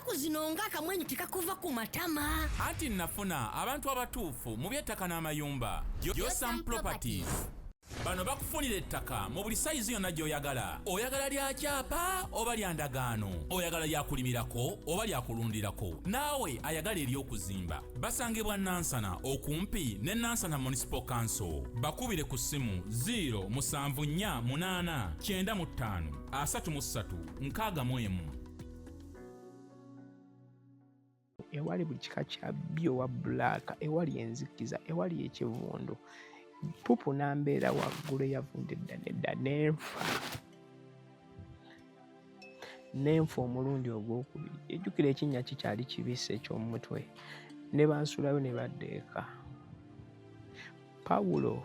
Ennaku zino ng'akamwenyu tekakuva ku matama. Anti nafuna abantu abatuufu mu by'ettaka n'amayumba. Josam Properties. Bano bakufunira ettaka mu buli sayizi yonna gy'oyagala. Oyagala lya kyapa oba lya ndagaano? Oyagala lya kulimirako oba lya kulundirako? Naawe ayagala ery'okuzimba. Basangibwa Nansana okumpi ne Nansana Municipal Council. Bakubire ku ssimu 0 7 4 8 95 33 61. Ewali buli kika kya bbi owa bbulaaka, ewali enzikiza, ewali ekivundu, ppupu n'ambeera waggulu eyavunda edda n'edda ne nfa. Ne nfa omulundi ogwokubiri. Ejjukira ekinnya kikyali kibisi eky'omu mutwe. Ne bansuulayo ne badda eka. Pawulo,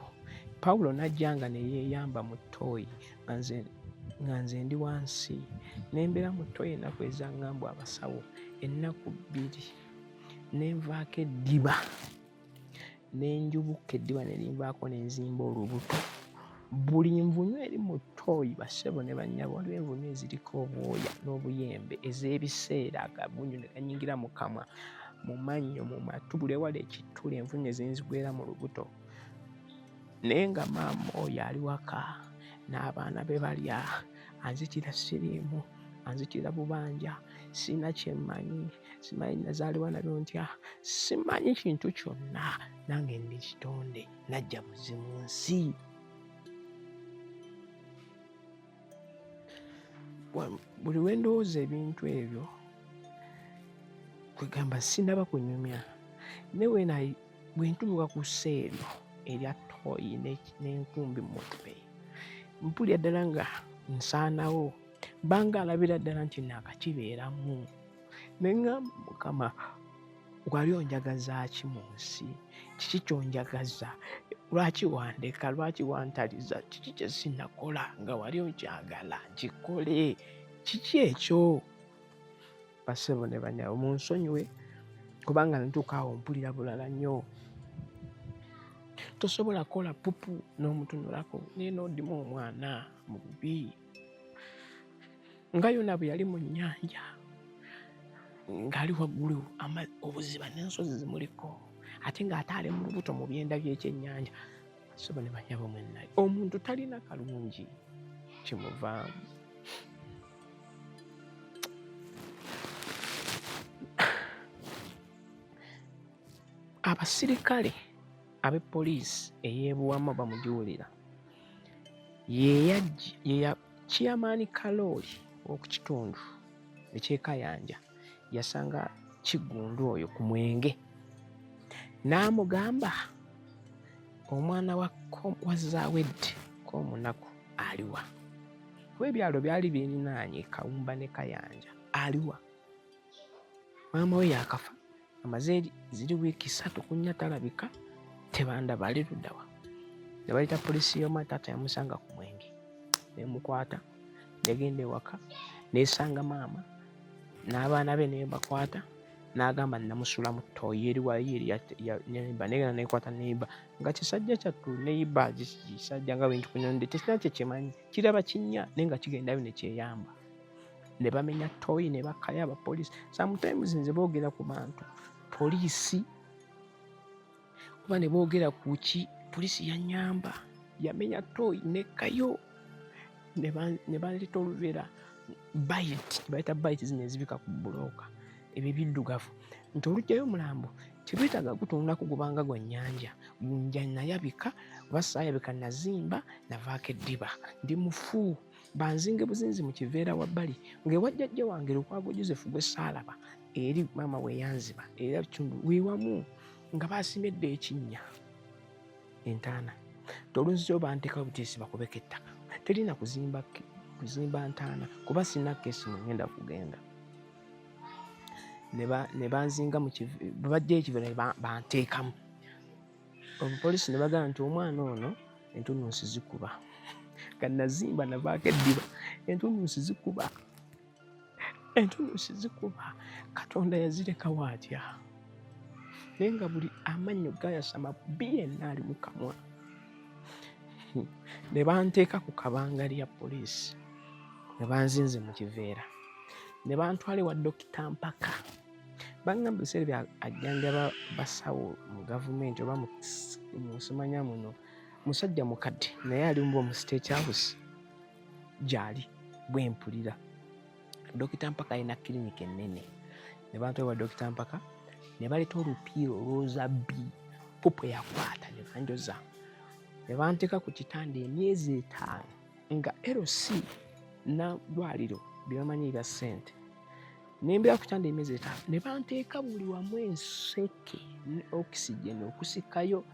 Pawulo n'ajja nga ne yeeyamba mu ttooyi nga nze nga nze ndi wansi ne mbeera mu ttooyi ennaku ezaŋŋambwa abasawo ennaku bbiri ne nvaako eddiba ne njubuka eddiba ne linvaako ne nzimba olubuto. Buli nvunyu eri mu ttooyi bassebo ne bannyabo waliwo envunyu eziriko obwoya n'obuyembe ez'ebiseera agavunyu ne ganyingira mu kamwa mu mannyo mu matu buli ewali ekituli envunyu ezinzigwera mu lubuto. Naye nga maama oyo ali waka n'abaana be balya anzitira siriimu anzitira bubanja sirina kye mmanyi simanyi nazaalibwa nabyo ntya simanyi kintu kyonna nange ndi kitonde najja buzi mu nsi. Buli lwe ndowooza ebintu ebyo kwegamba sinaba kunyumya naye when I bwe ntuuka ku ssa eryo erya ttooyi n'enkumbi mu mutwe mpulira ddala nga nsaanawo banga alabira ddala nti naakakibeeramu ne ŋŋamba Mukama wali onjagaza ki mu nsi kiki ky'onjagaza lwaki wandeka lwaki wantaliza kiki kye sinnakola nga wali onkyagala nkikole kiki ekyo? Bassebo ne bannyabo munsonyiwe kubanga ntuuka awo mpulira bulala nnyo. Tosobola kukola ppupu n'omutunulako naye n'oddimu omwana mu bubi. Nga Yona bwe yali mu nnyanja ng'ali waggulu obuziba n'ensozi zimuliko ate ng'ate ali mu lubuto mu byenda by'ekyennyanja. Bassebo ne bannyabo mwenna omuntu talina kalungi kimuvaamu. Abasirikale abe poliisi ey'e Buwama bamujuulira yeya chairman Kalooli ow'oku kitundu eky'e Kayanja yasanga Kiggundu oyo ku mwenge n'amugamba omwana wa Zawedde k'omunaku aliwa? Kuba ebyalo byali birinaanye Kawumba ne Kayanja aliwa? Maama we yakafa amaze ziri wiiki ssatu ku nnya talabika tebandaba ali luddawa ne bayita poliisi y'omwana taata yamusanga ku mwenge nemukwata negenda ewaka nesanga maama n'abaana be nebakwata n'agamba namusula mu ttooyi eri wayo eri neiba negenda nekwata neiba nga kisajja kyattu neiba kisajja nga bwentukunyonde tekirina kyekimanyi kiraba kinnya naye nga kigendayo nekyeyamba ne bamenya ttooyi ne bakkayo abapoliisi. Sometimes nze boogera ku bantu poliisi oba ne boogera ku ki poliisi yannyamba yamenya ttooyi nekkayo ne baleeta oluveera bayiti bayita bayiti zino ezibika ku bbulooka ebyo ebiddugavu nti oluggyayo omulambo tetwetaaga gutunulako gubanga gwa nnyanja gunja nayabika oba saayabika nazimba navaako eddiba ndi mufu. Banzinge buzinzi mu kiveera wabbali ng'ewa jjajja wange Lukwago Joseph gwe saalaba eri maama we yanziba era kitundu weewamu nga baasimye dda ekinnya entaana tolunziyo banteekawo butiisi bakubeko ettaka terina kuzimba kuzimba ntaana kuba sirina keesi mwe ngenda kugenda ne banzinga mu bajjayo ekiveera banteekamu Omupoliisi ne bagamba nti omwana ono entunnunsi zikuba. Nga nazimba navaako eddiba, entunnunsi zikuba, entunnunsi zikuba. Katonda yazirekawo atya? Naye nga buli amannyo gayasama bbi yenna ali mu kamwa. Ne banteeka ku kabangali ya poliisi ne banzinze mu kiveera. Ne bantwala ewa Dokita Mpaka. Bangamba ebiseera bya ajjanjaba basawo mu gavumenti oba mu simanya muno, musajja mukadde naye ali mu State House gyali bwe mpulira. Dokita Mpaka alina kiriniki ennene. Ne bantwala ewa Dokita Mpaka ne baleeta olupiira olwoza bbi pupu eyakwata ne banjoza ne banteeka ku kitanda emyezi 5 nga LC naddwaliro bye bamanyi ebya ssente. Ne mbeera ku kitanda emyezi 5 ne banteeka buli wamu enseke ne oxygen okusikayo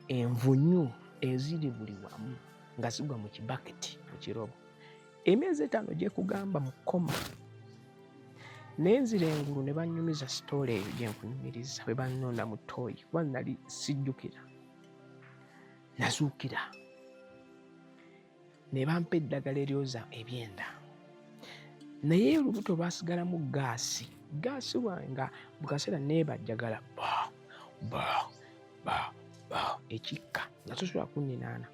envunyu eziri buli wamu nga zigwa mu kibaketi mu kirobo. Emyezi 5 gyekugamba mu koma. Ne nzira engulu ne bannyumiza sitoola eyo gye nkunyumiriza bwe bannonda mu ttooyi kuba nali sijjukira. Nazuukira. Ne bampa eddagala eryoza ebyenda. Naye olubuto lwasigalamu gaasi. Gaasi wange mu kaseera neebajjagala ba ba ba ba ekikka nga tosobola kunninaana.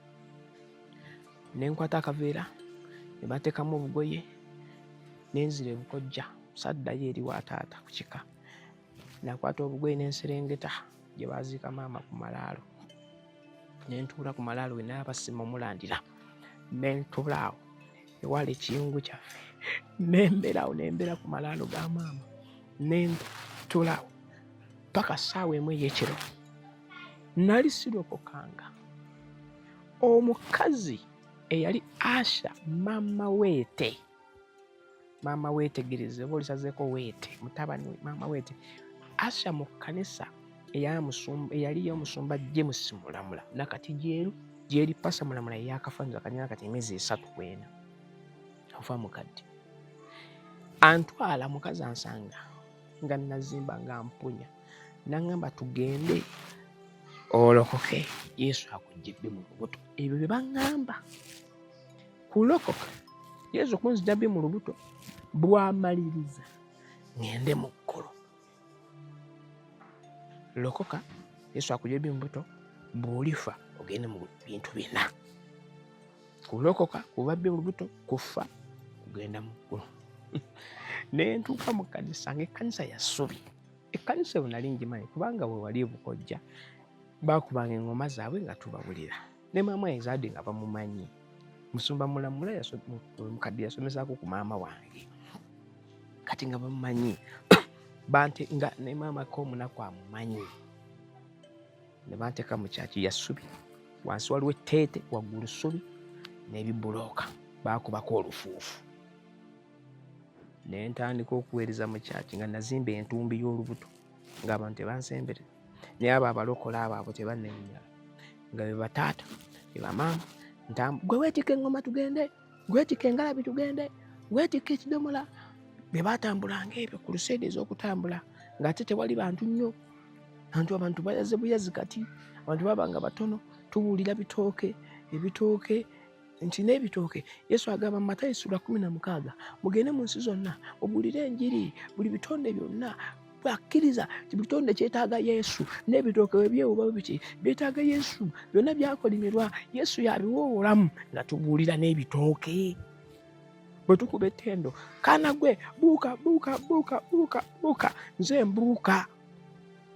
Ne nkwata akaveera ne bateekamu obugoye ne nzira ebukojja saddayo eri wa taata ku kika. Nakwata obugoye ne nserengeta gye baaziika maama ku malaalo. Ne ntuula ku malaalo we n'abasima omulandira. Ne ntuula awo ewali ekiyungu kyaffe. Ne mbeera awo ne mbeera ku malaalo ga maama. Ne ntuula awo paka ssaawa 1 ey'ekiro. Nali sirokokanga. Omukazi eyali Asha maama weete. Maama weetegereze oba olisazeeko weete mutabani we maama weete. Asha mu kkanisa eyali y'omusumba James Mulamula nakati gyeru gyeri Pasa Mulamula eyakafa kanyina kati emyezi 3 kwena ofa mukadde. Antwala mukazi ansanga nga nazimba nga mpunya n'aŋŋamba tugende olokoke Yesu akujje mu lubuto. Ebyo bye baŋŋamba kulokoka Yesu kunzija bbi mu lubuto bw'amaliriza ŋŋende mu ggulu. Lokoka Yesu akujje bbi mu lubuto bw'olifa ogende mu bintu 4. Kulokoka, kuba bbi mu lubuto, kufa, kugenda mu ggulu. Ne ntuuka mu kkanisa ng'ekkanisa ya ssubi. Ekkanisa eyo nali ngimanyi kubanga we wali ebukojja baakubanga engoma zaabwe nga tubawulira. Ne maama Ezaadi nga bamumanyi. Musumba Mulamula mukadde yasomesaako ku maama wange. Kati nga bamumanyi. Bante nga ne maama ko omunaku amumanyi. Ne banteeka mu kyaki ya ssubi. Wansi waliwo etteete, waggulu ssubi n'ebibulooka. Baakubako olufuufu. Ne ntandika okuweereza mu kyaki nga nazimba entumbi y'olubuto ng'abantu tebansemberera. Naye abo abalokola abo abo tebannennyala. Nga be bataata, be bamaama, gwe weetikka engoma tugende, gwe weetikka engalabi tugende, weetikka ekidomola. Bwe baatambulanga ebyo ku luseede ez'okutambula ng'ate tewali bantu nnyo. Abantu bayaze buyazi kati, abantu babanga batono, tubuulira bitooke, ebitooke nti n'ebitooke. Yesu agamba mu Matayo ssuula 16, mugende mu nsi zonna, mubuulire enjiri, buli bitonde byonna. Bakkiriza nti buli kitonde kyetaaga Yesu, n'ebitooke bwe byewuba biki byetaaga Yesu, byonna byakolimirwa, Yesu y'abiwa obulamu. Nga tubuulira n'ebitooke. Bwe tukuba ettendo, kaana gwe buuka, buuka, buuka, buuka, buuka, nze mbuuka.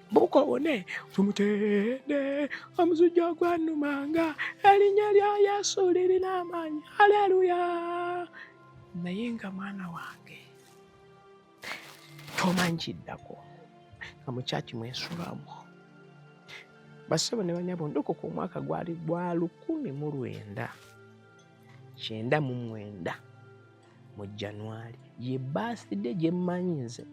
Buuka owone, tumutende, omusujja ogwannumanga, erinnya lya Yesu lirina amaanyi, haleluya. Naye nga mwana wange, tomanyi kiddako, nga mu kyaki mwensulamu. Bassebo ne bannyabo ndokoka omwaka gwali gwa 1999 mu January. Ye birthday gye mmanyi nze.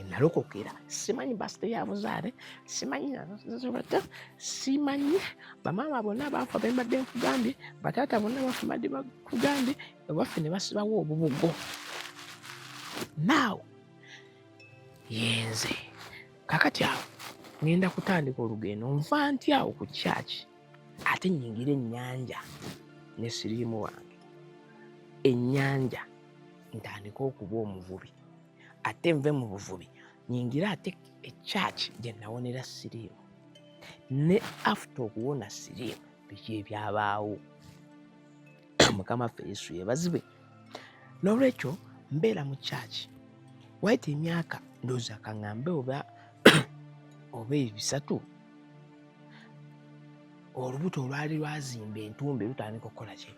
Nalokokera simanyi birthday ya buzaale, simanyi simanyi bamaama bonna baafa be mbadde nkugambye, bataata bonna bafa mbadde bakugambye, ewaffe ne basibawo obubugo. Now yenze kakati awo ngenda kutandika olugendo nva ntya awo ku church ate nnyingire ennyanja ne siriimu wange. Ennyanja ntandike okuba omuvubi ate nve mu buvubi nnyingire ate echurch gye nawonera siriimu. Ne after okuwona siriimu biki ebyabaawo? Mukama waffe Yesu yeebazibwe. N'olwekyo Mbeera mu kyaki wayita emyaka ndowooza kaŋŋambe oba oba 3, olubuto olwali lwazimba entumbi lutandika okukola ki,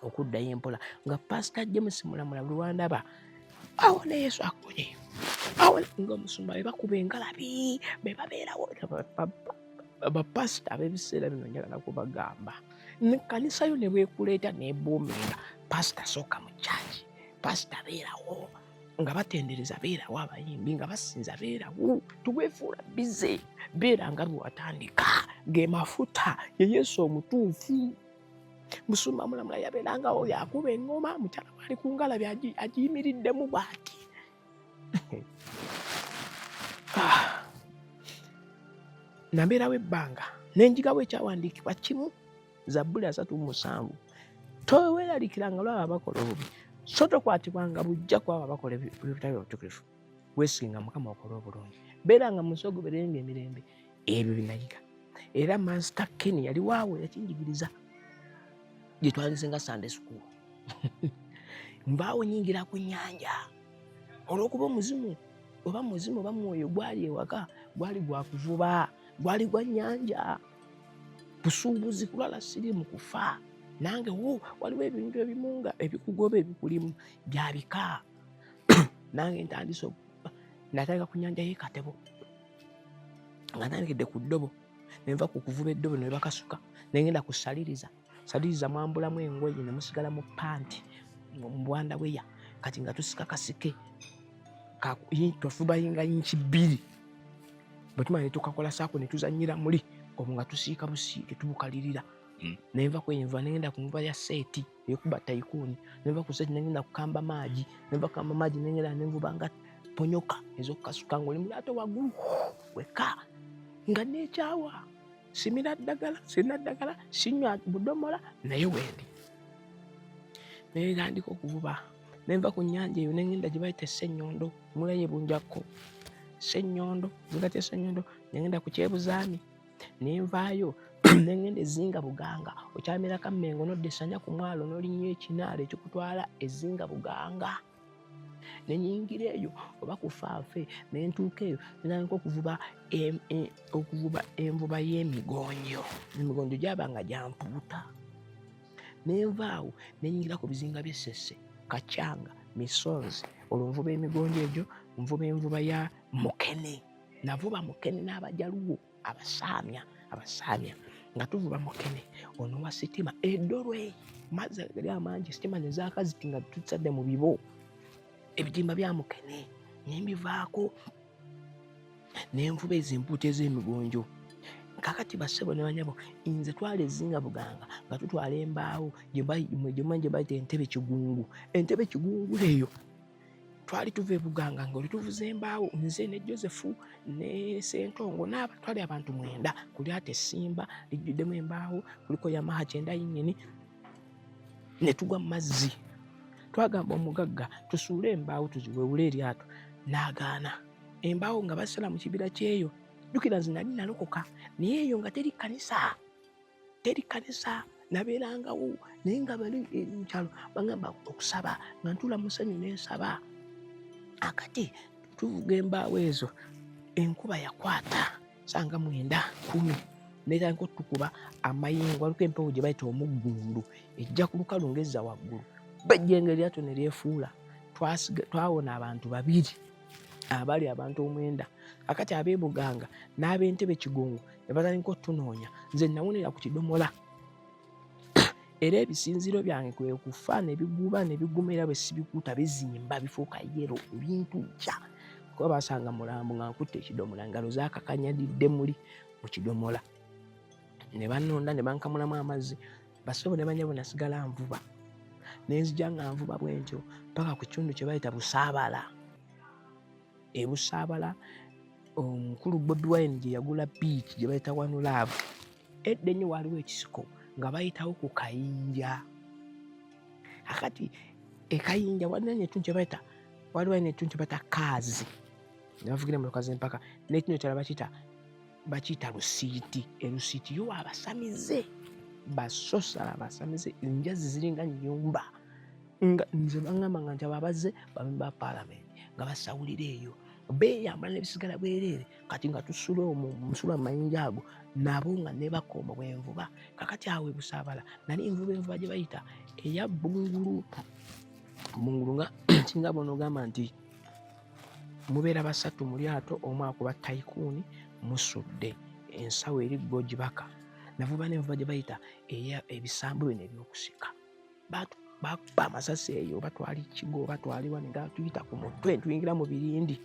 okuddayo empola, nga Pasita James Mulamula buli wandaba awo ne Yesu akonye awo, nga omusumba be bakuba engalabi be babeerawo. Bapasita ab'ebiseera bino, njagala kubagamba, nekkanisa yo ne bwekuleeta nebuuminga, pasita sooka mu kyaki, pasita beerawo nga batendereza, beerawo abayimbi nga basinza, beerawo. Tuweefuula bize, beera nga bwe watandika. Ge mafuta ye Yesu omutuufu. Musumba Mulamula yabeerangawo, yakuba eŋŋoma, mukyala wali ku ngalabi agiyimiriddemu bw'ati. Ah. Nabeerawo ebbanga nenjigawo ekyawandiikibwa kimu, Zabbuli 37: "Toweeralikiranga lwabo abakola obubi, so tokwatibwanga bujja ku abo abakola ebitali obutuukirivu. Weesigenga Mukama, okola obulungi, beeranga mu nsi, ogobererenga emirembe." Ebyo binayiga, era Master Ken yali waawe yakinjigiriza gye twandise nga Sunday school. Nvaawo nyingira ku nnyanja, olw'okuba omuzimu oba muzimu oba mwoyo gwali ewaka gwali gwa kuvuba, gwali gwa nnyanja, busuubuzi, kulwala siriimu, kufa. Nange wo waliwo ebintu ebimu nga ebikugoba ebikulimu byabika. Nange ntandise, natandika ku nnyanja y'e Katebo nga ntandikidde ku ddobo, nenva ku kuvuba eddobo ne bakasuka, nengenda ku saliriza. Saliriza mwambulamu engoye ne musigala mu panti, mu bwandaweya. Kati nga tusika kasike tofuba nga inchi 2, bwe tumala ne tukakola saako ne tuzannyira muli obwo nga tusiika busiike tubukalirira. Nenva kwenva nengenda ku nvuba ya seeti ekuba tycoon, nenva ku seeti nengenda kukamba maagi, nenva kukamba maagi nengenda nenvuba nga ponyoka ez'okukasuka ng'oli mu lyato waggulu wekka, nga nekyawa, simira ddagala, sirina ddagala, sinywa budomola, naye wendi nentandika okuvuba. Nenva ku nnyanja eyo nengenda gye bayita Essenyondo, mulaye Bunjakko, Ssenyondo, zingati Essenyondo, nengenda ku Kyebuzaami, nenvaayo nengenda Ezinga Buganga. Okyamira Kammengo nodda Essanya ku mwalo, n'olinnya ekinaalo ekikutwala Ezinga Buganga, nenyingira eyo oba kufaafe, nentuuka eyo nentandika okuvuba envuba y'emigonjo. Emigonjo gyabanga gyampuuta. Nenvaawo nenyingira ku bizinga by'Essesse, Kacyanga, Misonzi. Olwo nvuba emigonjo egyo, nvuba envuba ya mukene. Navuba mukene n'Abajaluwo, Abasaamya, Abasaamya, nga tuvuba mukene ono wa sitima eddolwe, mazzi gali amangi, sitima nezaakaziti nga tusadde mu bibo ebitimba bya mukene. Nembivaako nenvuba ezo empuuta ez'emigonjo. Kakati bassebo ne banyabo, nze twala Ezinga Buganga nga tutwala embaawo gyemanyi gye bayita entebe kigungu. Entebe kigungu eyo twali tuva e Buganga nga oli tuvuza embaawo, nze ne Joseph ne Sentongo n'aba, twali abantu 9 ku lyato essimba lijjuddemu embaawo, kuliko Yamaha 90 yinnyini, ne tugwa mu mazzi. Twagamba omugagga tusuule embaawo tuziwewule eryato, n'agaana. Embaawo nga basala mu kibira kyeyo. Jjukira nze nali nalokoka, naye eyo nga teri kkanisa, teri kkanisa. Nabeerangawo naye nga bali mukyalo bagamba okusaba, nga ntuula mu ssanyu nensaba. Akati tuvuga embaawo ezo, enkuba yakwata sanga 9, 10, netandika otukuba amayengo. Waliko empewo gye bayita omuggundu, ejja ku lukalu ng'ezza waggulu, bejjenga eryato ne lyefuula. Twawona abantu babiri abali abantu 9. Akati ab'ebuganga n'ab'entebe Kigongo ne batandika otunoonya. Nze nawonera ku kidomola, era ebisinziro byange kwe kufa ne biguba ne biguma, era bwe sibikuuta bizimba bifuuka yellow, ebintuukya kuba basanga mulambo nga nkutte ekidomola, ngalo zaakakanyadidde muli mu kidomola, ne bannonda ne bankamulamu amazzi. Bassebo ne banyabo, nasigala nvuba, nenzija nga nvuba bwe ntyo paka ku kitundu kye bayita Busaabala. E Busaabala omukulu Bobi Wine gye yagula beach gye bayita One Love, edda ennyo waaliwo ekisiko nga bayitawo ku Kayinja. Akati ekayinja waliwo ekintu kye bayita, waliwo ekintu kye bayita kaazi, ne bavugira emmotoka z'empaka, n'ekintu ekirala bakiyita lusiiti. Erusiiti yo abasamize basosala, abasamize enjazi ziringa nnyumba. Nga nze baŋŋamba nga nti abo abazze bamemba ba paalamenti nga basawulira eyo beeyambula nebisigala bwereere. Kati nga tusula omwo musula mu mayinja ago nabo nga nebakooma bwenvuba. Kakati awo ebusaabala nali nvuba envuba gye bayita eya bbungulu. Bbungulu nga kinga bw'onoogamba nti mubeera basatu mu lyato, omu akuba tayikuuni, musudde ensawo eri ggwe ogibaka. Navuba n'envuba gye bayita eya ebisambu bino eby'okusika. Bakuba amasasi eyo oba twali Kigo oba twaliwa ne gatuyita ku mutwe tuyingira mu birindi.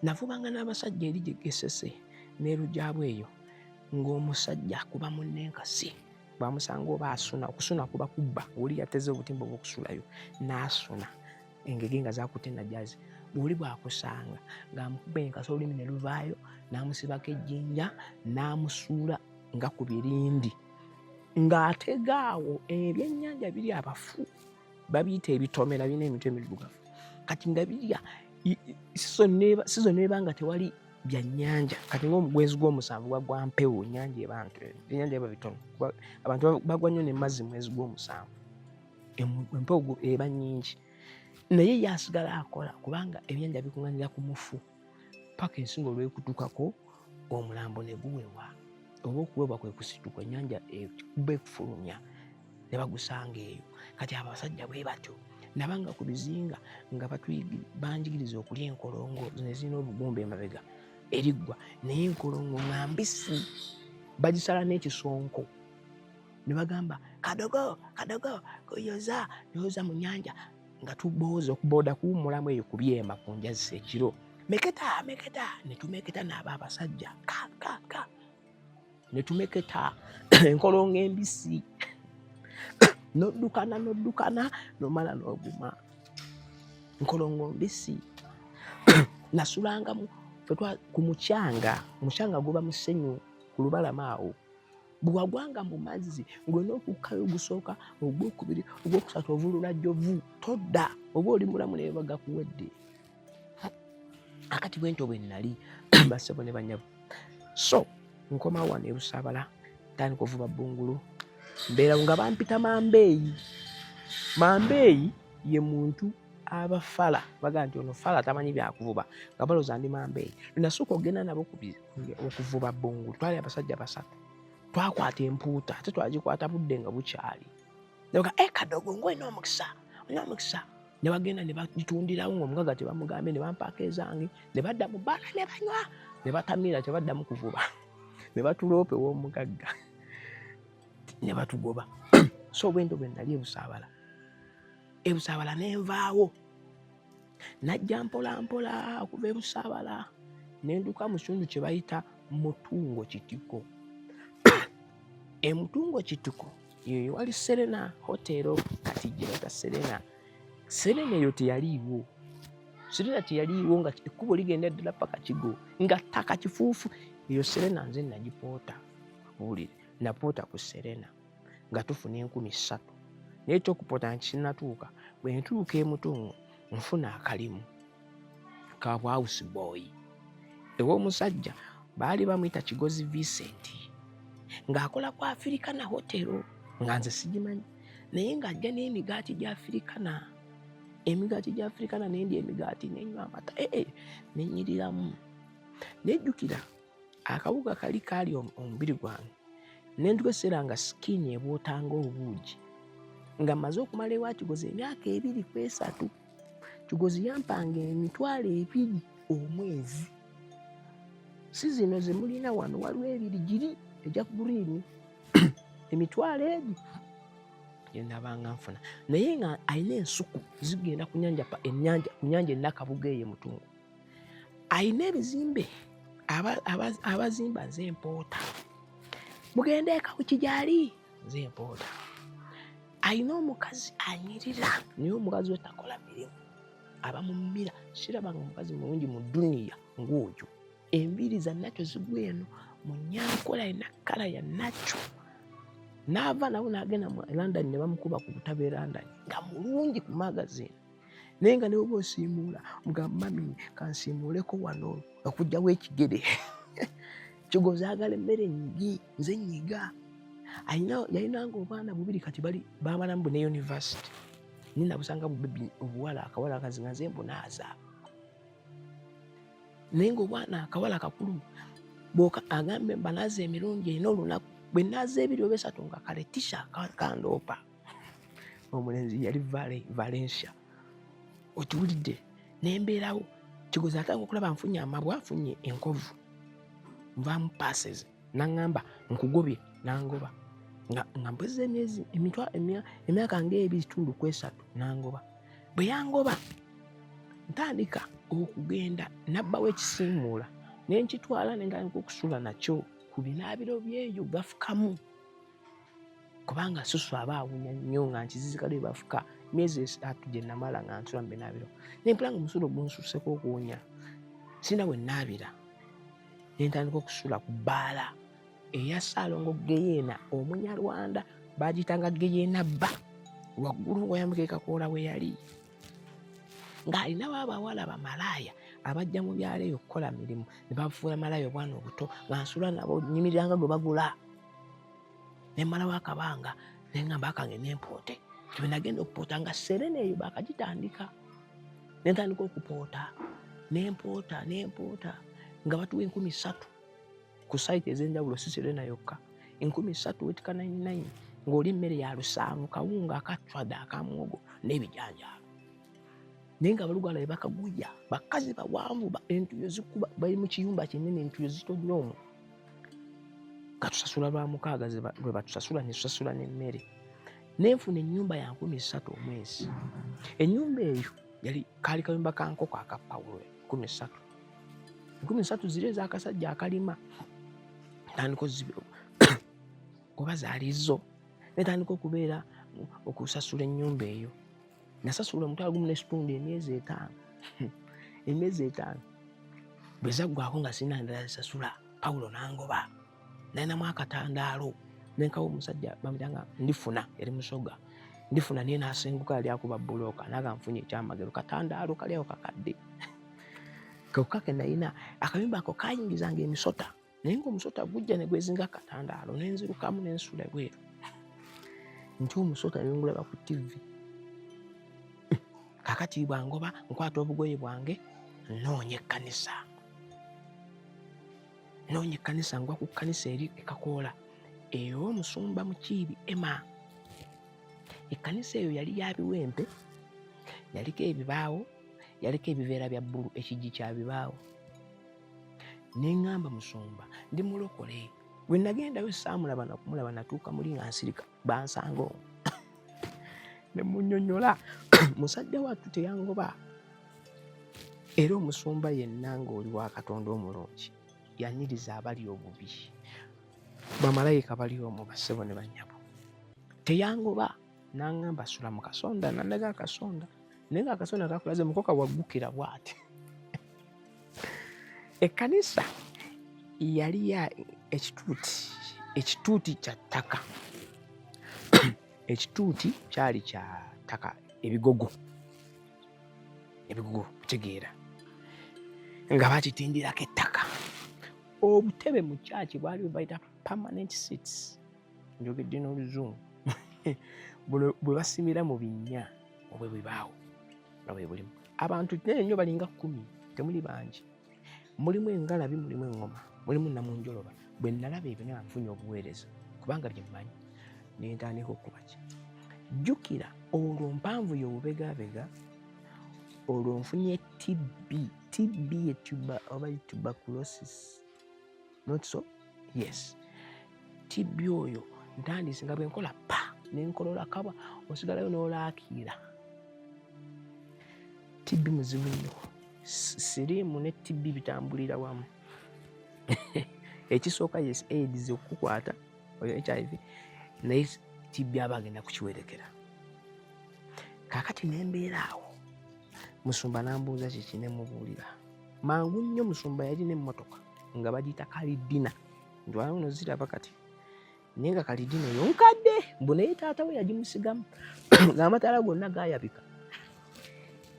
Navubanga n'abasajja eri gye Gesese n'erujabwe eyo ng'omusajja akuba munne enkasi bwamusanga oba asuna. Okusuna kuba kubba, oli yateze obutimba obw'okusulayo n'asuna engege nga zakutte najazi. Oli bw'akusanga ng'amukuba enkasi olulimi ne luvaayo n'amusibako ejjinja n'amusuula nga ku birindi ng'atega awo ebyennyanja biri abafu babiyita ebitomera birina emitwe emiddugavu. Kati nga birya sizo neeba nga tewali byannyanja. Kati ng'omugwezi gw'omusanvu gwagwa mpewo, nnyanja eba nto, ebyennyanja biba bitono, abantu bagwa nnyo ne mazzi mwezi gw'omusanvu, empewo eba nnyingi, naye ye asigala akola kubanga ebyennyanja bikuŋŋaanira ku mufu paka ensingo olw'ekutukako omulambo ne guwewa oba okuwebwa kwe kusituka ennyanja ekuba ekufulumya ne bagusanga eyo. Kati abo abasajja bwe batyo nabanga ku bizinga nga banjigiriza okulya enkolongo zino ezirina obugumba emabega eriggwa, naye enkolongo nga mbisi bagisala n'ekisonko ne bagamba kadogo kadogo kuyoza yoza mu nnyanja nga tubooza okubooda kuwummulamu eyo ku byema ku njazi ekiro meketa meketa ne tumeketa n'abo abasajja ka ka ka ne tumeketa enkolongo embisi n'oddukana n'oddukana n'omala n'oguma nkolongo mbisi. Nasulangamu ku mucanga, omucanga guba musenyu ku lubalama awo bwewagwanga mu mazzi ng'olina okukkayo ogusooka ogwokubiri ogwokusatu ovulula jjovu todda oba oli mulamu naye bagakuwedde. Akati bwentyo bwe nnali bassebo ne bannyabo. So nkomawo wano e Busaabala ntandika ovuba bbungulu mbeera nga bampita Mambeeyi. Mambeeyi ye muntu abafala baga nti ono fala tamanyi byakuvuba nga balowooza ndi Mambeeyi. Nasooka okugenda nabo okuvuba bbungulu twali abasajja basatu twakwata empuuta ate twagikwata budde nga bukyali. Naga e kadogo ng'olina omukisa olina omukisa ne bagenda ne bagitundirawo ng'omugagga tebamugambye ne bampaako ezange ne badda mu bbaala ne banywa ne batamiira tebaddamu kuvuba ne batuloopa ew'omugagga ne batugoba. So bwentyo bwe nali ebusaabala ebusaabala ne nvaawo najja mpola mpola okuva ebusaabala ne nduka mu kitundu kye bayita Mutungo Kitiko. Emutungo Kitiko eyo wali Serena Hotel kati gye bayita Serena. Serena eyo teyaliiwo, Serena teyaliiwo nga ekkubo ligenda ddala paka Kigo nga ttaka kifuufu. Eyo Serena nze nagipoota, buulire napoota ku Serena nga tufuna 3,000 naye ekyokupoota nkinnatuuka. Bwe ntuuka emutungo nfuna akalimu ka house boy ew'omusajja baali bamuyita Kigozi Vincent ng'akola ku Africana Hotel nga nze sigimanyi naye ng'ajja n'emigaati gya Africana, emigaati gya Africana nendya emigaati nenywa amata ee nenyiriramu. Nejjukira akawuka kali kaali omubiri gwange nentuka ekiseera nga sikiini ebootanga obuugi nga mmaze okumala ewa Kigozi emyaka 2 ku 3. Kigozi yampanga 20,000 omwezi, si zino ze mulina wano, waliwo ebiri giri egya guriini emitwalo egi gye nabanga nfuna, naye nga alina ensuku zigenda ku nyanja ennyanja ku nyanja enakabuga eyo Mutungo alina ebizimbe abazimba nze mpoota mugende ekawuki gyali nze mpoota. Alina omukazi anyirira naye omukazi we takola mirimu aba mumira. Sirabanga omukazi mulungi mu duniya ng'oyo, enviiri za nakyo zigwa eno mu nyankola alina kkala ya nakyo. N'ava nabo n'agenda mu London ne bamukuba ku butabo e London nga mulungi ku magazine, naye nga ne bw'oba osiimuula mugamba mami kansiimuuleko wano okugyawo ekigere. Kigozi agala emmere nnyigi nze nnyiga. Yalinanga obwana bubiri, kati bali bamalamu bu ne university. Naye nabusanga bubebi obuwala, akawala akazi nga nze mbunaaza, naye nga obwana akawala kakulu bwoka agambe mbanaaza emirundi ena olunaku, bwe naaza ebiri oba esatu nga kale tisha kandoopa. Omulenzi yali Valencia, okiwulidde? Nembeerawo kigozi, atanga okulaba nfunye amabwa, nfunye enkovu, nvaamu passes, naŋŋamba nkugobye, nangoba nga mpozza emyezi emyaka nga 2.3, nangoba. Bwe yangoba ntandika okugenda nabbawo ekisiimuula nenkitwala, nentandika okusula nakyo ku binaabiro byeyo bafukamu, kubanga susu aba awunya nnyo nga nkizizikalo bafuka. Myezi 3 gye namala nga nsula mu binaabiro, nempula nga omusulo gunsuseko okuwunya, sina we naabira, nentandika okusula ku bbaala eya Ssaalongo Geyeena Omunyarwanda, bagiyitanga Geyeena bba waggulu ngaoyambuka ekakoola we yali, ng'alinawo abawala bamalaaya abajja mu byalo eyo okukola mirimu ne bafuula malaaya obwana obuto, nga nsula nabo, nyimiriranga gwe bagula. Nemmalawo akabanga, neŋŋamba akange nempoote. Bwe nagenda okupoota nga Serena eyo bakagitandika, nentandika okupoota, nempoota, nempoota nga batuwa 3000 ku site ez'enjawulo, si Serena yokka. 3000 wetika 99 ng'oli emmere ya 70, kawunga akacwada, akamuwogo n'ebijanjaalo, naye nga abalugala be bakaguya, bakazi bawanvu, entuyo zikuba, bali mu kiyumba kinene, entuyo zitonnya omwo, nga tusasula lwa mukaaga lwe batusasula, ne tusasula n'emmere. Nenfuna ennyumba ya 3000 omwezi. Ennyumba eyo yali kaali kayumba ka nkoko aka pawulo, 3000, 3000 ziri ez'akasajja akalima. Ntandika oba zaali zo, netandika okubeera okusasula ennyumba eyo. Nasasula 1,500 emyezi 5. Emyezi 5 bwe zaggwako nga sirina ndala zisasula, Pawulo nangoba. Nalinamu akatandaalo nenkawa omusajja bamutanga Ndifuna, yali Musoga Ndifuna, naye nasenguka, yali akuba bulooka, naga nfunye ekyamagero, katandaalo kali awo kakadde kokka ke nalina. Akayumba ako kayingizanga emisota, naye ngaomusota gujja ne gwezinga akatandaalo, nenzirukamu nensula ebweru nti omusota nengulaba ku TV. Kakati bwangoba nkwata obugoye bwange, noonya ekkanisa, noonya ekkanisa, ngwa ku kkanisa eri ekakoola ey'omusumba Mukiibi Emma. Ekkanisa eyo yali ya biwempe, yaliko ebibaawo, yaliko ebiveera bya bbulu, ekijji kya bibaawo. Neŋŋamba musumba ndi mulokole. Bwe nagendayo saamulaba nakumulaba, natuuka muli nga nsirika, bansanga omwo ne munnyonnyola. Musajja wattu teyangoba. Era omusumba yenna ng'oli wa Katonda omulungi yanyiriza abali obubi, bamalayika bali omwo, bassebo ne bannyabo. Teyangoba, n'aŋŋamba sula mu kasonda, nandaga akasonda, naye nga akasonda kakulaze mukoka waggukira bw'ati. Ekkanisa yali ya ekituuti, ekituuti kya ttaka, ekituuti kyali kya ttaka, ebigogo, ebigogo kutegeera nga bakitindirako ettaka. Obutebe mu kyaki bwali bwe bayita permanent seats, njogedde n'oluzungu, bwe basimira mu binnya obwe bibaawo nga bwe bulimu abantu naye nnyo balinga 10, temuli bangi, mulimu engalabi, mulimu eŋŋoma, mulimu namunjoloba. Bwe nalaba ebyo nga nfunye obuweereza, kubanga bye mmanyi, ne ntandika okuba ki. Jjukira olwo mpanvu y'obubegabega, olwo nfunye TB. TB ye tuba oba tuberculosis, not so? Yes, TB oyo ntandise nga bwenkola pa nenkolola kabwa, osigalayo n'olaakiira. TB muzibu nnyo. Siriimu ne TB bitambulira wamu. Ekisooka yes AIDS okukukwata oyo HIV, naye TB aba agenda kukiwerekera. Kakati nembeera awo, musumba nambuuza kiki, nemubuulira mangu nnyo. Musumba yalina emmotoka nga bagiyita kalidina, ntwala no ziraba kati, naye nga kalidina eyo nkadde mbu, naye taata we yagimusigamu ng'amataala gonna gayabika.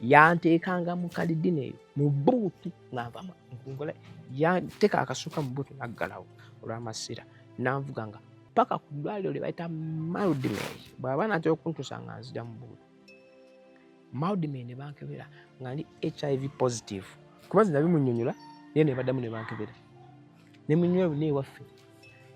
Yanteekanga mu kalidina eyo mu boot, nga nva, yanteeka akasuka mu boot, naggalawo olw'amasira, nanvuga nga Paka ku ddwaliro lye bayita Mildmay, bw'aba natera okuntuusa nga nzija mu buutu. Mildmay ne bankebera nga ndi HIV positive, kuba nze nabimunnyonnyola, naye ne baddamu ne bankebera ne munnyonnyola bonna ewaffe,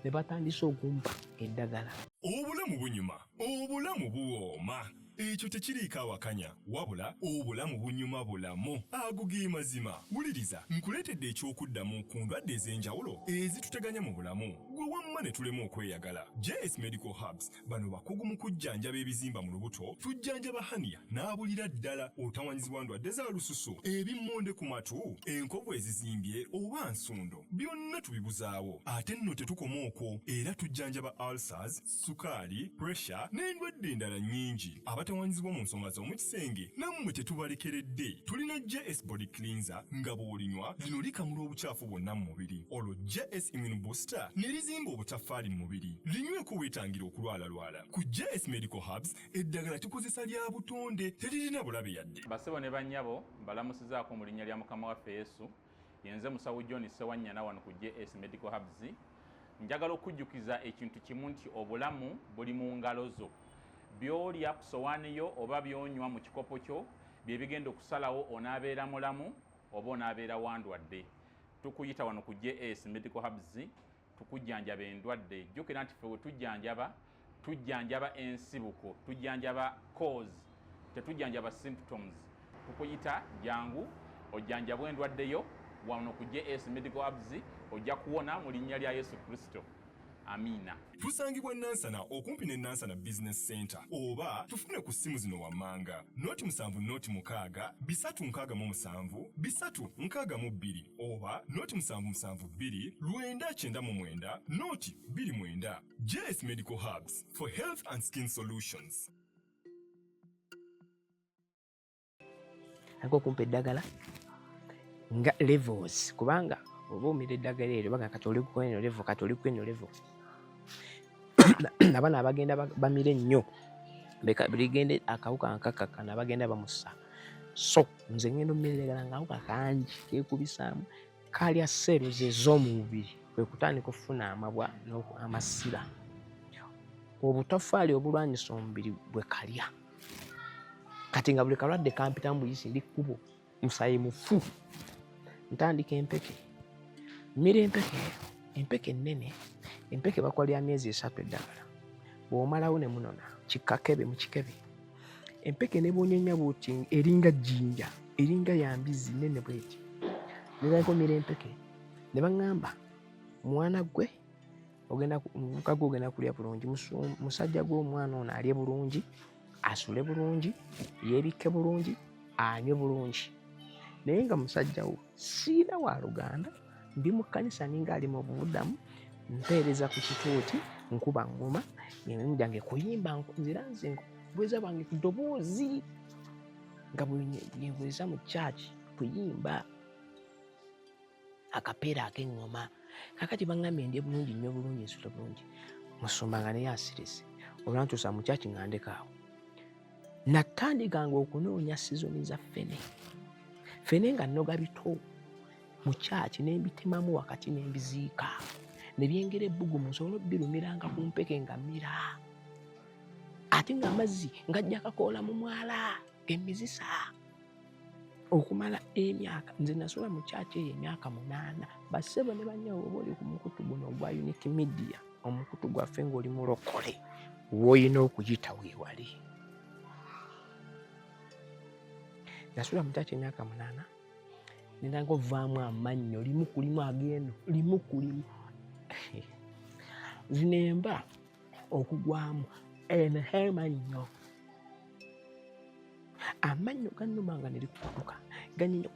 ne batandise okumpa eddagala. Obulamu bunyuma, obulamu buwooma, ekyo tekiriiko awakanya, wabula obulamu bunyuma bulamu. Ago ge mazima. Wuliriza, nkuleetedde eky'okuddamu ku ndwadde ez'enjawulo ezituteganya mu bulamu, gwe wamma ne tulema okweyagala. JS Medical Herbs bano bakugu mu kujjanjaba ebizimba mu lubuto, tujjanjaba hernia n'abulira ddala, otawanyizibwa ndwadde za lususu, ebimmonde ku matu, enkovu ezizimbye oba nsundo, byonna tubibuzaawo. Ate nno tetukoma okwo, era tujjanjaba ulcers, sukaali, pressure n'endwadde endala nnyingi. Abatawanyizibwa mu nsonga z'omu kisenge nammwe tetubalekeredde. Tulina JS Body Cleanser nga bw'olinywa lino likamula obukyafu bwonna mu mubiri, olwo JS Immune Booster ne lizimba obutaffaali mu mubiri. Linyweko weetangira okulwalalwala. Ku JS Medical Herbs eddagala tukozesa lya butonde, teririna bulabe yadde. Basebo ne bannyabo, mbalamusizaako mu linnya lya Mukama waffe Yesu. Yenze Musawo John Ssewanyana wano ku JS Medical Herbs. Njagala okujjukiza ekintu kimu nti obulamu buli mu ngalo zo. By'olya ku sowaani yo oba by'onywa mu kikopo kyo bye bigenda okusalawo onaabeera mulamu oba onaabeera wandwadde. Tukuyita wano ku JS Medical Herbs tukujjanjaba endwadde. Jjukira nti ffe we tujjanjaba, tujjanjaba ensibuko, tujjanjaba cause, tetujjanjaba symptoms. Tukuyita jangu ojjanjabwe endwadde yo wano ku JS Medical Herbs, ojja kuwona mu linnya lya Yesu Kristo. Amiina. Tusangibwa Nansana okumpi ne Nansana Business Center, oba tufune ku ssimu zino wammanga: 076 367 362 oba 0772 999 029. JS Medical Herbs for health and skin solutions. Ako okumpa eddagala nga levels, kubanga oba omira eddagala eryo baga kati oli ku eno level, kati oli ku eno level. Abaana abagenda bamira ennyo ligende akawuka nkakakana bagenda bamussa. So nze ngenda omira eddagala nga akawuka kangi keekubisaamu, kalya cells ez'omu mubiri, kwe kutandika okufuna amabwa amasira. Obutoffaali obulwanyisa omubiri bwe kalya. Kati nga buli kalwadde kampitamu buyisi, ndi kkubo musayi mufu. Ntandika empeke, mmira empeke, empeke ennene, empeke bakuwa lya myezi 3 eddagala. Bw'omalawo ne munona kikakebe mu kikebe. Empeke ne bw'onyenya bw'oti eringa jjinja, eringa ya mbizzi nnene bw'eti. Netandika omira empeke ne baŋŋamba, mwana ggwe ogenda muvubuka gwe ogenda kulya bulungi, musajja gwe omwana ono alye bulungi, asule bulungi, yeebikke bulungi, anywe bulungi. Naye nga musajja wo siina wa luganda, ndi mu kkanisa ninga ali mu bubudamu, mpeereza ku kituuti, nkuba ŋŋoma, emirimu gyange kuyimba, nzira nze buweereza bwange ku ddoboozi nga bwe nweeza mu church kuyimba akapeera ak'eŋŋoma. Kaakati baŋŋambye ndye bulungi, nnywe bulungi, nsule bulungi. Musumba nga naye asirise. Olwantuusa mu church nga ndeka awo. Natandikanga okunoonya sizoni za ffene. Ffene nga nnoga bito mu church ne mbitemamu wakati ne mbiziika. Ne byengera ebbugumu nsobole obbirumiranga ku mpeke nga mmira. Ate ng'amazzi ngajja kakoola mu mwala emizisa. Okumala emyaka nze nasula mu church eyo emyaka 8. Bassebo ne bannyabo, oba oli ku mukutu guno ogwa Unique Media, omukutu gwaffe ng'oli mulokole, w'olina okuyita weewali. Nasula mu church emyaka 8, nendanga ovaamu amannyo limu ku limu agendo limu ku limu. Zino emba okugwamu eno amannyo. Amannyo gannuma nga ne likutuka, ganyenya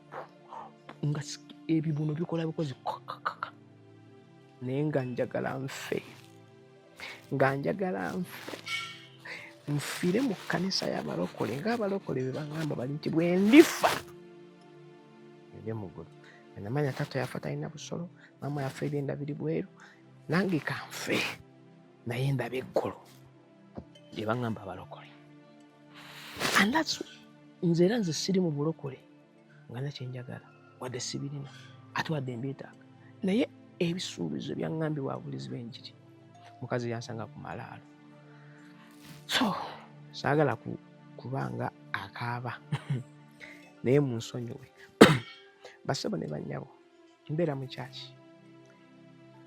nga ebibuno bikola bikozi kakakaka. Naye nga njagala nfe, nga njagala nfe, nfiire mu kkanisa y'abalokole ng'abalokole bwe baŋŋamba bali nti bwe ndifa nde mu ggulu. Namanya taata yafa talina busolo, maama yafa ebyenda biri bweru, nange kanfe naye ndaba eggulu bye baŋŋamba abalokole. And that's nze era nze siri mu bulokole nga na kye njagala, wadde sibirina ate wadde mbyetaaga, naye ebisuubizo byaŋŋambibwa ababuulizi b'enjiri. Mukazi yansanga ku malaalo. So saagala kubanga akaaba, naye munsonyiwe basebo ne bannyabo. Mbeera mu kyaki,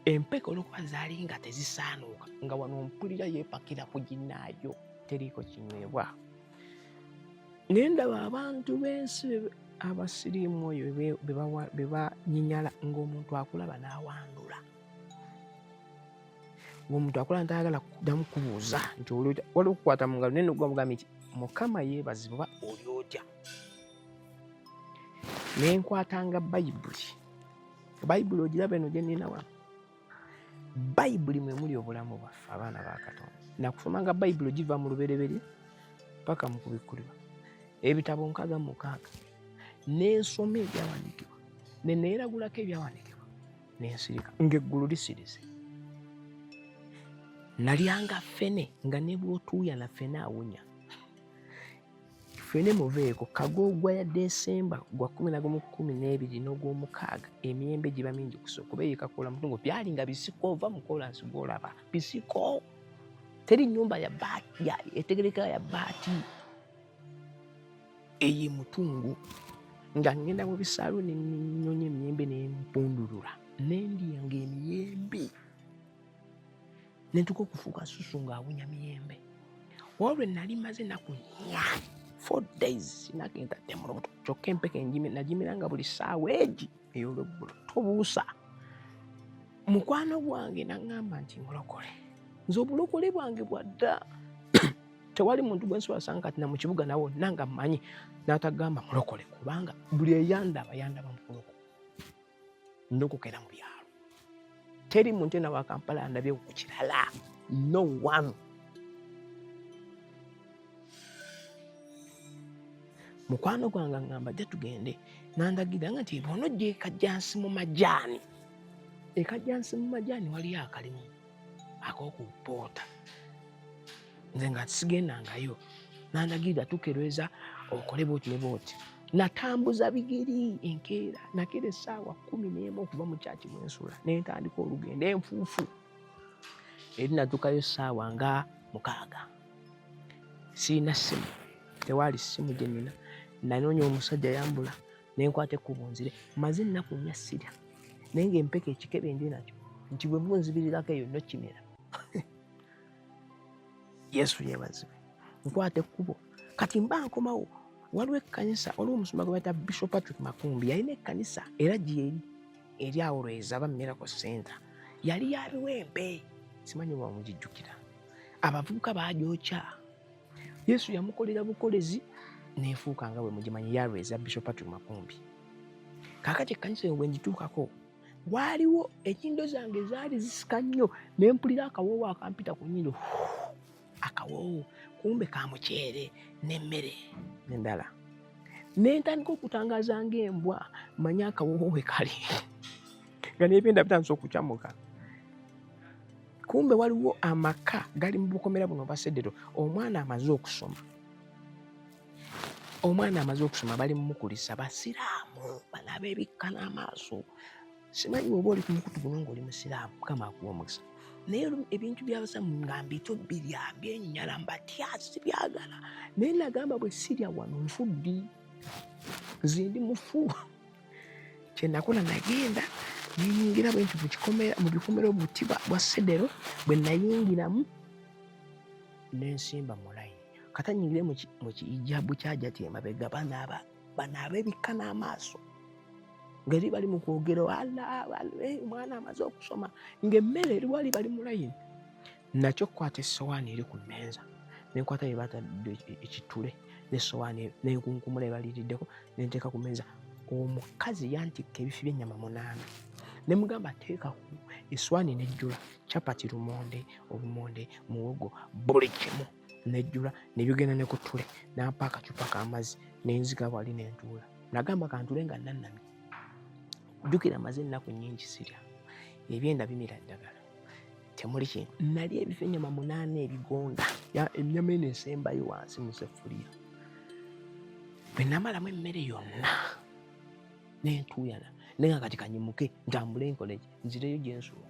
empeke olwokuba zaali nga tezisaanuuka, nga wano mpulira yeepakira ku ginnaayo, teriiko kinywebwa. Naye ndaba abantu b'ensi abasiriimu oyo be banyinyala, ng'omuntu akulaba n'awandula, ng'omuntu akulaba ntayagala kuddamu kubuuza nti oli otya, waliwo okukwata mu ngalo naye nogwamugambye nti Mukama yeebazibwa, oli otya? Ne nkwatanga Bayibuli. Bayibuli ogiraba eno gye nnina wano, Bayibuli mwe muli obulamu bwaffe abaana ba Katonda. Nakusomanga Bayibuli ogiva mu Lubereberye paka mu Kubikkulirwa, ebitabo 66, nensoma ebyawandiikibwa, ne neeragulako ebyawandiikibwa, nensirika ng'eggulu lisirize. Nalyanga ffene nga ne bw'otuuyana ffene awunya ffene. Muveeko kagoogwa ya Desemba gwa 11, 12 n'ogw'omukaaga, emiyembe giba mingi kuso kuba eyo Kakola Mutungo byali nga bisiko, ova mu kolansi gw'olaba bisiko, teri nnyumba ya baati etegerekeka ya baati eyo Mutungo. Nga ngenda mu bisaalu ne nnyonya emiyembe ne mpundulula ne ndya ng'emiyembe, ne ntuuka okufuuka susu ng'awunya miyembe. Waliwo lwe nali maze ennaku 4, 4 days, sinakentadde mu lubuto, kyokka empeke nagimiranga buli ssaawa egi ey'olweggulo. Tobuusa mukwano gwange naŋŋamba nti mulokole. Nze obulokole bwange bwadda, tewali muntu gwe nsobola sanga kati na mu kibuga nawo nanga mmanyi n'atagamba mulokole, kubanga buli eyandaba yandaba mukuloko ndokokera mu byalo. Teri muntu ena wa Kampala andabye ku kirala, no one. Mukwano gwange aŋŋamba, jja tugende, nandagira nga nti bw'onojja ekajjansi mu majaani, ekajjansi mu majaani waliyo akalimu ak'okupoota. Nze nga sigendangayo. Nandagirira tukerweza okole bwoti ne bwoti. Natambuza bigiri enkeera, nakeera essaawa 11 okuva mu kyaki mwensula, nentandika olugendo enfuufu eri. Natuukayo essaawa nga 6. Siina ssimu, tewaali ssimu gye nnina. Nanoonya omusajja yambula, nenkwata ekkubo nzire. Maze ennaku 4 sirya, naye ng'empeka ekikebe ndi nakyo nti bwe bunzibirirako eyo nokimera. Yesu yeebazibwe. Nkwata ekkubo, kati mba nkomawo, waliwo ekkanisa, waliwo omusumba gwe bayita Bishop Patrick Makumbi, yalina ekkanisa era gyeri eri awo Lweza ba Miracle Center, yali ya biwempe, simanyi oba mugijjukira. Abavubuka bagyokya. Yesu yamukolera bukolezi nefuuka nga bwe mugimanyi ya Lweza, Bishop Patrick Makumbi. Kaakati ekkanisa eyo bwe ngituukako, waaliwo enyindo zange zaali zisika nnyo, ne mpulira akawoowo akampita ku nnyindo, akawoowo kumbe ka muceere n'emmere endala. Ne ntandika okutangaza ng'embwa, manye akawoowo we kali, nga n'ebyenda bitandise okukyamuka. Kumbe waliwo amaka gali mu bukomera buno obwa sedero. Omwana amaze okusoma, omwana amaze okusoma, bali mumukulisa basiraamu bano abeebikka n'amaaso. Simanyi oba oli ku mukutu guno ng'oli musiraamu, Mukama akuwa omukisa, naye ebintu by'abasiraamu nga mbito birya byenyinyala, mbatya, sibyagala. Naye nagamba bwe sirya wano nfuddi, nze ndi mufu. Kyenakola, nagenda neyingira bwe nti mu bikomera obuti bwa sedero. Bwe nayingiramu nensimba mu layini, kata nyingire mu kiijabu kyajati emabega, banaaba banaaba ebikka n'amaaso ngeri bali mu kwogera, omwana amaze okusoma, ng'emmere eri wali, bali mu layini. Nakyo kukwata essowaani eri ku mmeeza, nenkwata bye batadde ekitule n'essowaani, nenkunkumula ebaliriddeko, nenteeka ku mmeeza. Omukazi yantikka ebifi by'ennyama 8, ne mugamba teekaku essowaani, nejjula capati, lumonde, obumonde, muwogo, buli kimu nejjula, nebigenda ne ku ttule. Nampa akacupa k'amazzi, nenzika wali nentuula. Nagamba kantule nga nannamye. Jjukira maze ennaku nnyingi sirya, ebyenda bimira ddagala, temuli kintu. Nali ebifo ennyama 8 ebigonda, ennyama eno esembayo wansi mu sefuliya. Bwe namalamu emmere yonna nentuuyana, naye nga kati kanyimuke ntambule nkoleki, nzireyo gye nsula.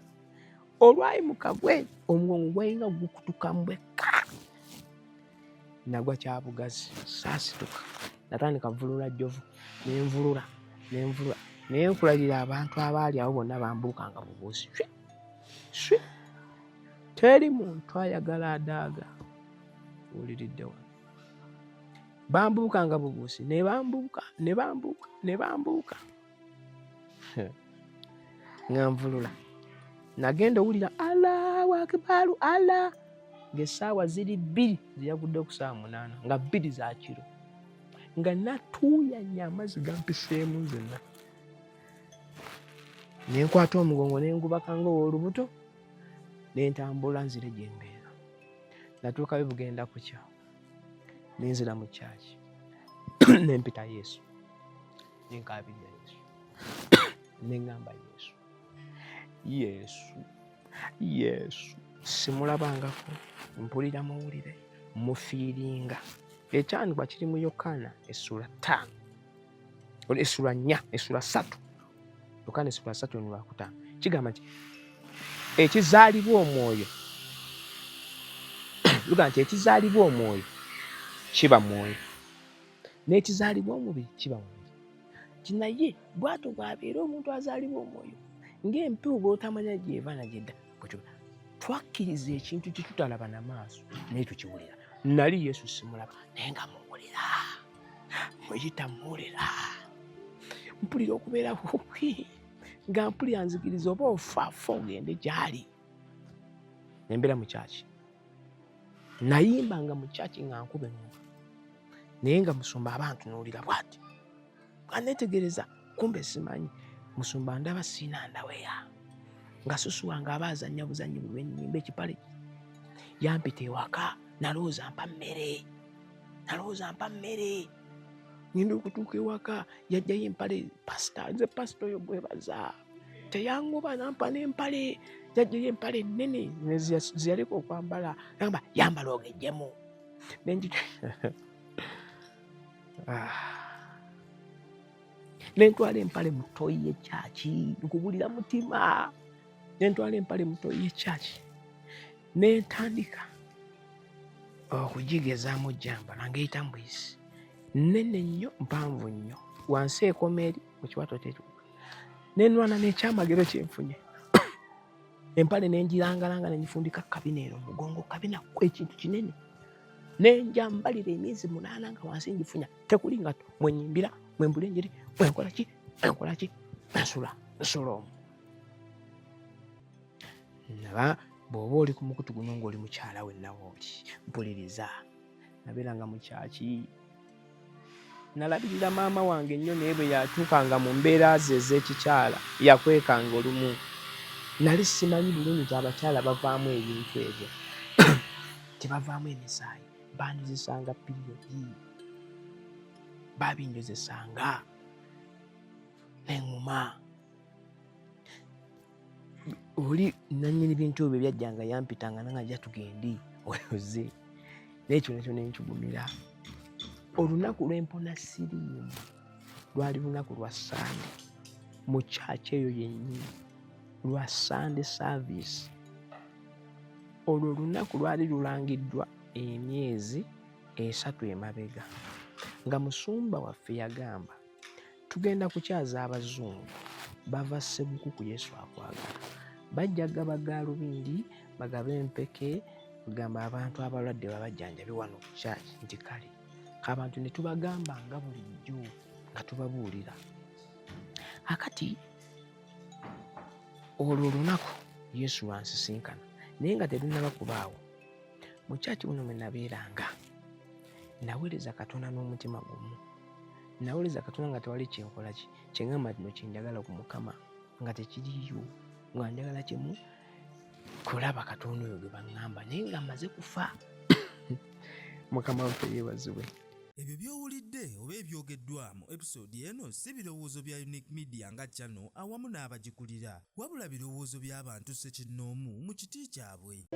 Olwayimuka bwe omugongo gwalinga gukutukamu bwe ka nagwa kyabugazi, saasituka, natandika vulula jjovu, nenvulula nenvulula, naye nkulalira abantu abaali awo bonna bambuukanga bubuusi swi swi, teri muntu ayagala adaaga wuliridde wano, bambuukanga bubuusi ne bambuuka ne bambuuka ne bambuuka nga nvulula. Nagenda owulira Allahu akibaru Allah ng'essaawa ziri 2 zeyagudde ku ssaawa 8 nga 2 za kiro, nga natuuyanye amazzi gampiseemu nzenna, ne nkwata omugongo ne ngubaka ng'ow'olubuto ne ntambula nzire gye mbeera. Natuukayo bugenda kukya ne nzira mu kyaki ne mpita Yesu ne nkaabirira Yesu ne ŋŋamba Yesu, Yesu, Yesu, simulabangako, mpulira muwulire, mufiiringa. Ekyandikwa kiri mu Yokaana essula 5, essula 4, essula 3, Yokaana essula 3 5, kigamba nti ekizaalibwa omwoyo, lugamba nti ekizaalibwa omwoyo kiba mwoyo, n'ekizaalibwa omubiri kiba mubiri. Naye bw'atyo bw'abeera omuntu azaalibwa omwoyo, ng'empewo bw'otamanya gy'eva na gy'edda, bw'otyo twakkiriza ekintu kye tutalaba na maaso naye tukiwulira. Nali Yesu simulaba naye nga muwulira, muyita muwulira, mpulira okubeera kwe, nga mpulira nzikiriza oba ofa ogende gy'ali. Ne mbeera mu kyaki, nayimbanga mu kyaki nga nkuba eŋŋoma, naye nga musumba aba antunuulira bw'ati, nga neetegereza, kumbe simanyi musumba ndaba siina ndaweya, nga susu wange aba azannya buzannyi bwe bwennyimba ekipale. Yampita ewaka, nalowooza mpa mmere, nalowooza mpa mmere. Ngenda okutuuka ewaka yajjayo empale, pasita, nze pasita oyo gwebaza teyangoba, nampa n'empale, yajjayo empale ennene zeyaleka okwambala, nagamba yambala ogejjemu. Nentwala empale mu ttoyi y'ekyaki, nkubulira mutima, nentwala empale mu ttoyi y'ekyaki nentandika okugigezaamu jjambala ng'eyita mu buyisi, nnene nnyo, mpanvu nnyo, wansi ekoma eri mu kiwato tetuuka. Nenwana n'ekyamagero kyenfunye, empale nengirangalanga nengifundika kabina eno mugongo, kabina ekintu kinene, nenjambalira emyezi 8 nga wansi ngifunya, tekuli ngatto, mwenyimbira, mwembula enjiri, mwenkola ki, mwenkola ki, nsula nsula omwo. Naba bw'oba oli ku mukutu guno ng'oli mukyala wenna wooli, mpuliriza. Nabeeranga mu kyaki, nalabirira maama wange nnyo, naye bwe yatuukanga mu mbeera ze ez'ekikyala yakwekanga olumu. Nali simanyi bulungi nti abakyala bavaamu ebintu ebyo, tebavaamu emisaayi, banjozesanga piriyodi, babinjozesanga neŋŋuma. Oli nannyini bintu ebyo byajjanga yampitanga nanga ajja tugende oyoze, naye kyo nakyo nenkigumira. Olunaku lw'empona siriimu lwali lunaku lwa Sande mu kyaki eyo yennyini, lwa Sande service. Olwo olunaku lwali lulangiddwa emyezi 3 emabega, nga musumba waffe yagamba tugenda kukyaza abazungu bava Ssebukuku Yesu akwagala, bajja gaba gaalubindi bagabe empeke, kugamba abantu abalwadde babajjanjabe wano ku kyaki. Nti kale abantu ne tubagamba nga bulijjo nga tubabuulira. Akati olwo olunaku Yesu lwansisinkana, naye nga terunnaba kubaawo. Mu kyaki muno mwe nabeeranga, naweereza Katonda n'omutima gumu, naweereza Katonda nga tewali kyenkola ki kyeŋŋamba kino kyenjagala ku Mukama nga tekiriiyo, nga njagala kimu kulaba Katonda oyo gwe baŋŋamba, naye nga mmaze kufa. Mukama waffe yeebazibwe. Ebyo by'owulidde oba ebyogeddwa mu episode eno si birowoozo bya Unique Media nga channel awamu n'abagikulira, wabula birowoozo by'abantu ssekinnoomu mu kiti kyabwe.